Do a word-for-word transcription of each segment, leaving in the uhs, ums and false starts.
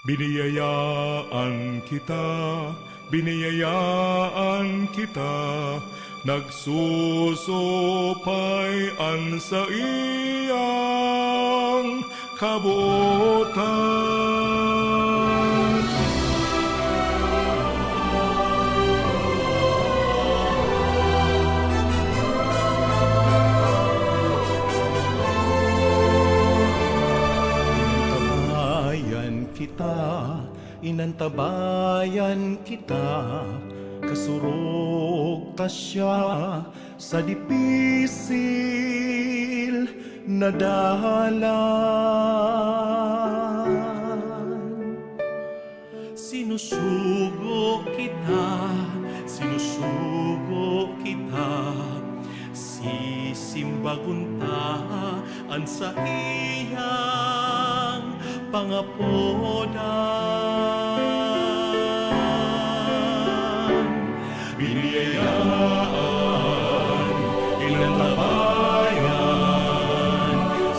Biniyayaan kita, biniyayaan kita, nagsusupay an saiyang kabotan. Inantabayan kita, inantabayan kita, kasurog ta siya sa dipisil na dalan. Sinusugo kita, sinusugo kita, sisimbagon ta an saiyang pangapodan. Biniyayaan, inantabayan,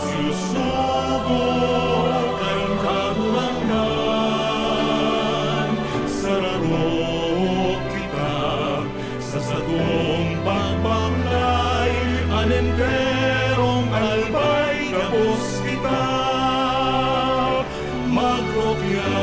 sinusugo kan Kagurangnan. Sararo kita sa satong pagbaklay, an enterong albay gabos kita magrupya.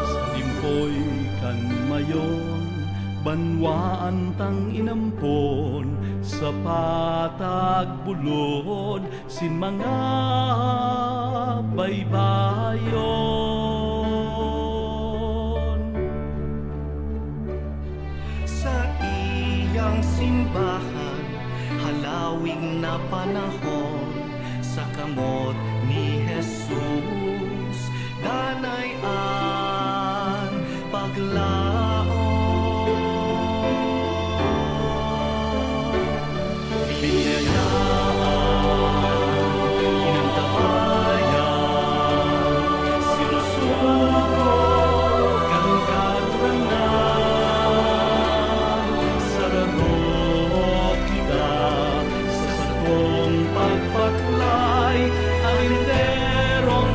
Sa limpoy kan mayon, banwaan tang inampon, sa patag bulod sin mga baybayon. Saiyang simbahan, halawig na panahon, sa kamot ni Jesus, danay an paglaom. Biniyayaan, inantabayan, sinusugo kan Kagurangnan. Sararo kita sa satong pagbaklay, an enterong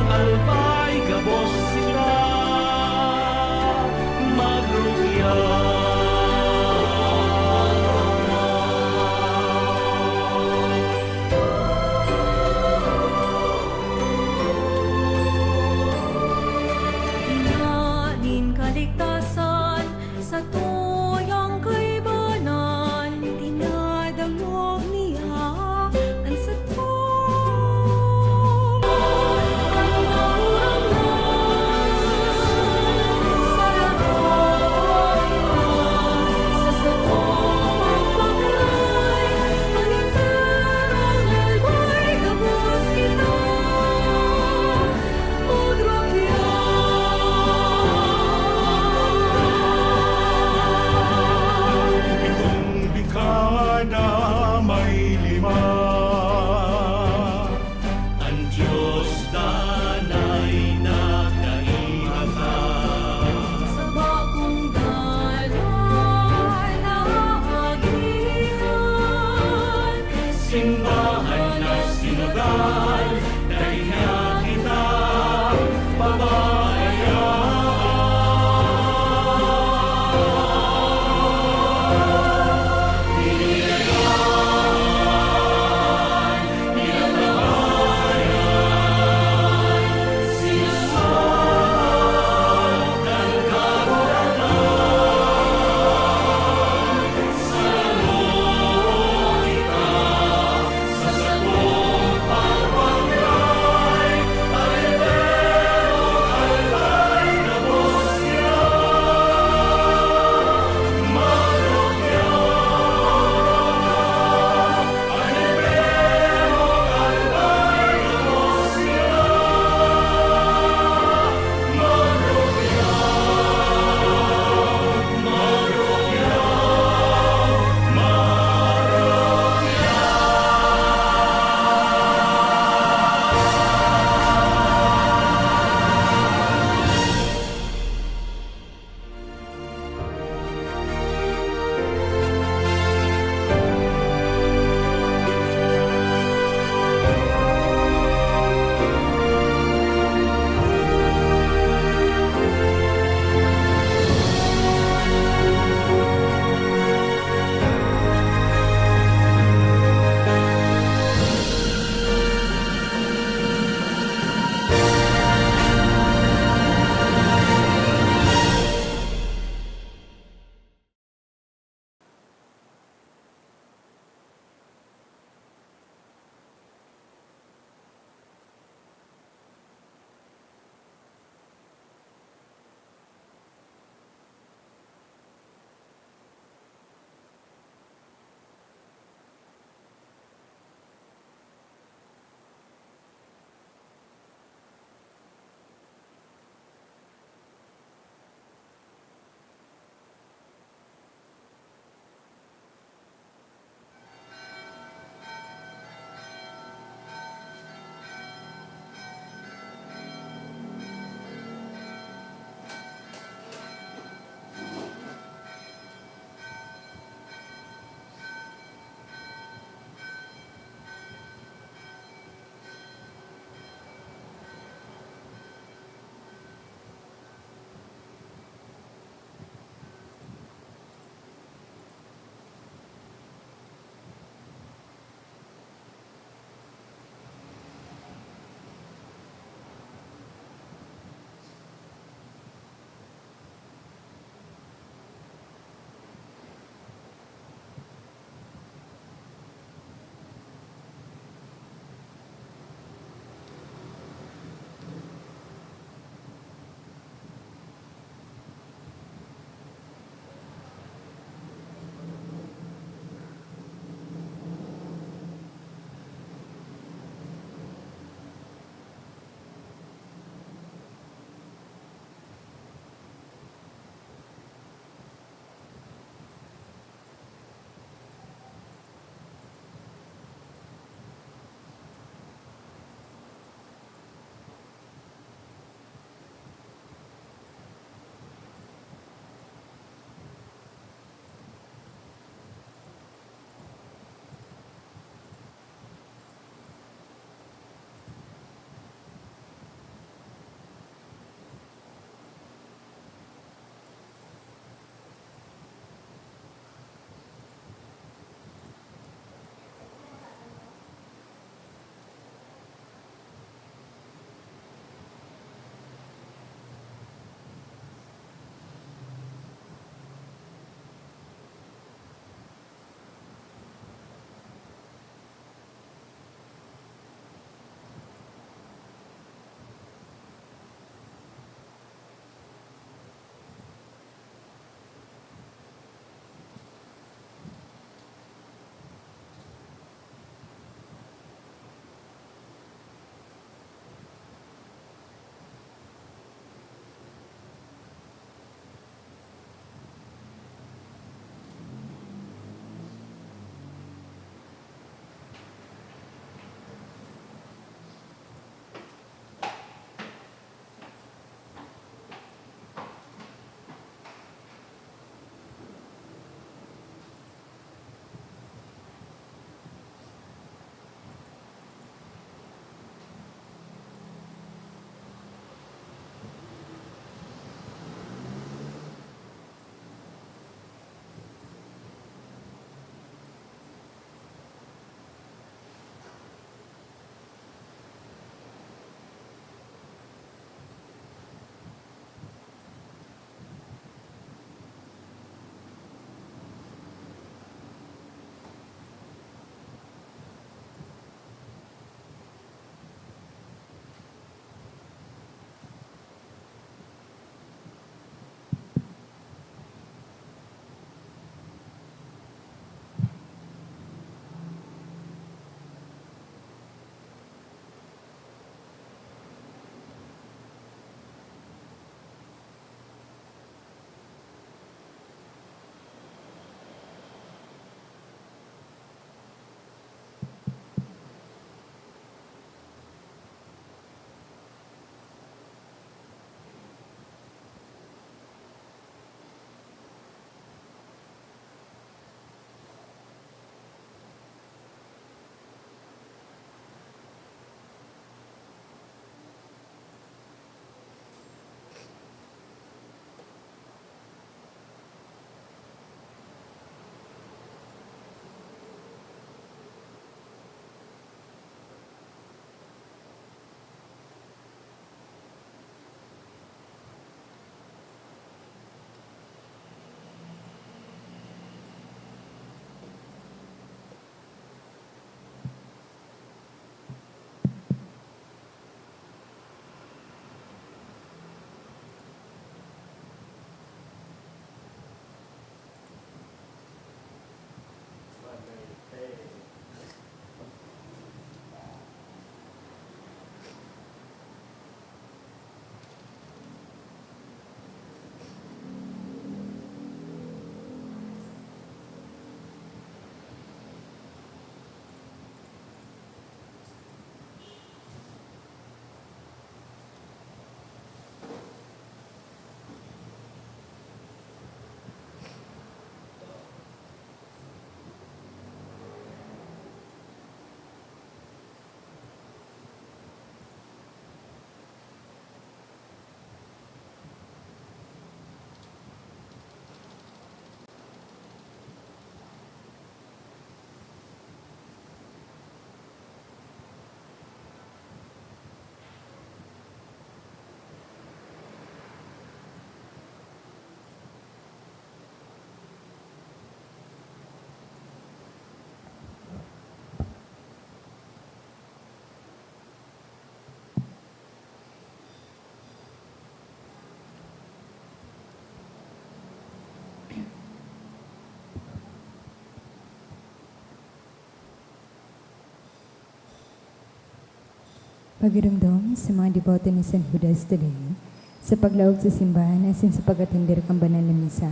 Pagiromdom sa mga deboto ni San Judas Tadeo, sa paglaog sa simbahan asin sa pag-atender kan banal na misa,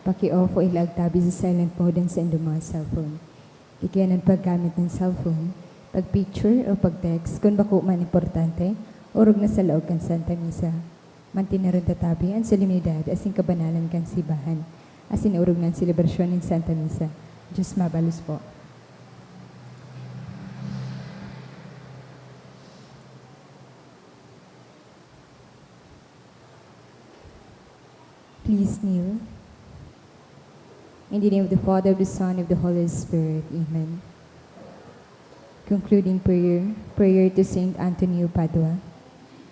paki-off o ilaag tabi sa silent mode an saindong mga cellphone. Igiyan an paggamit nin cellphone, pag-picture o pag-text kun bako man importante, orog na sa laog kan Santa Misa. Mantineron ta tabi an solemnidad asin kabanalan kan simbahan, asin orog na an selebrasyon nin Santa Misa. Diyos mabalos po. Please kneel. In the name of the Father, of the Son, of the Holy Spirit. Amen. Concluding prayer, prayer to Saint Anthony of Padua.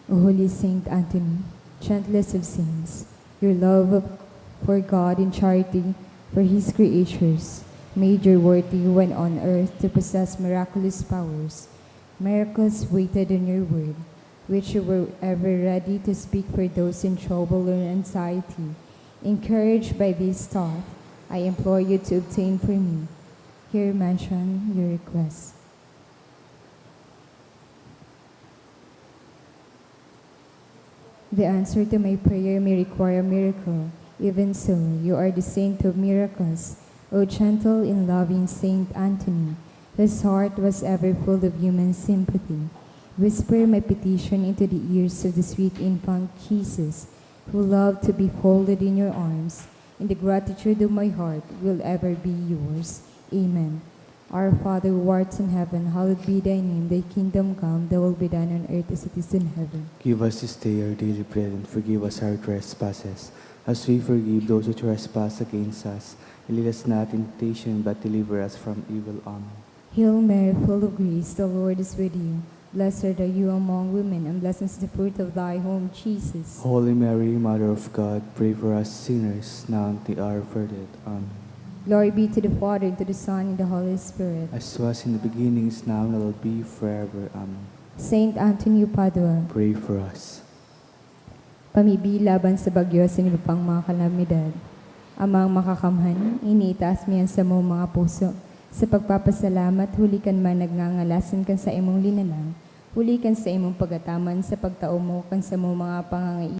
O Holy Saint Anthony, gentlest of saints, your love of, for God and charity for His creatures made you worthy when on earth to possess miraculous powers. Miracles waited on your word, which you were ever ready to speak for those in trouble or anxiety. Encouraged by this thought, I implore you to obtain for me. Here mention your request. The answer to my prayer may require a miracle. Even so, you are the saint of miracles, O gentle and loving Saint Anthony, whose heart was ever full of human sympathy. Whisper my petition into the ears of the sweet infant Jesus, who loved to be folded in your arms, and the gratitude of my heart will ever be yours. Amen. Our Father, who art in heaven, hallowed be thy name. Thy kingdom come, thy will be done on earth as it is in heaven. Give us this day our daily bread, and forgive us our trespasses, as we forgive those who trespass against us. And lead us not in temptation, but deliver us from evil. Amen. Hail Mary, full of grace, the Lord is with you. Blessed are you among women, and blessed is the fruit of thy womb, Jesus. Holy Mary, Mother of God, pray for us sinners, now and at the hour of our death. Amen. Glory be to the Father, and to the Son, and the Holy Spirit. As was in the beginning, is now, and will be forever. Amen. Saint Anthony of Padua. Pray for us. Pamibi laban sa bagyo asin iba pang mga kalamidad. Amang Makakamhan, iniitaas mi an samong mga puso sa pagpapasalamat huli kan mga nagngangalas kan saimong linalang, huli kan saimong pag-ataman sa pagtao mo kan samong mga pangangaipo.